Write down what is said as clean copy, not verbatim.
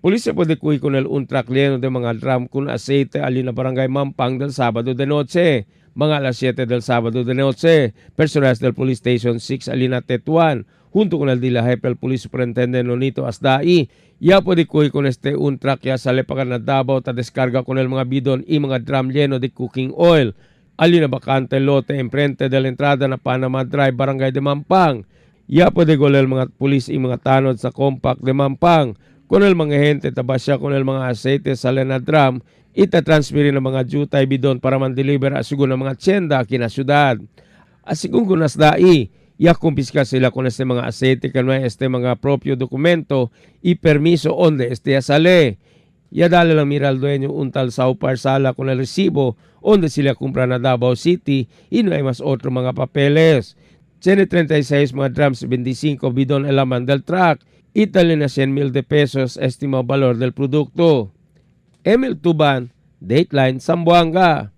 Policía puede cuy con el un truck lleno de mga drum con aceite ali na barangay Mampang del sábado de noche. Mga alas 7 del sábado de noche, personas del Police Station 6 ali na Tetuan, junto con el dila jefe el Police Superintendent Nonito Asdai, ya puede cuy con este un truck ya sale pa na Davao ta descarga con el mga bidon y mga drum lleno de cooking oil. Ali na bakante lote enfrente de la entrada na Panama Drive, Barangay de Mampang. Ya puede golel mga pulis y mga tanod sa compact de Mampang. Con el mga gente tabasya con el mga aceite sa na drum, ita-transferin ng mga jutay bidon para man-deliver asigun ng mga tienda kina syudad. Asigun kunas dai, ya kumpiska sila con este mga aceite kanwa este mga propio documento y permiso onde este sale. Ya dale lang mira al dueño un tal Saupar Sala con el recibo onde sila kumpra na Davao City y no hay más otro mga papeles. Tiene 36 mga drums 25 bidon el laman del truck. Itali na 100 mil de pesos estimado valor del producto. Emil Tuban, Dateline, Zamboanga.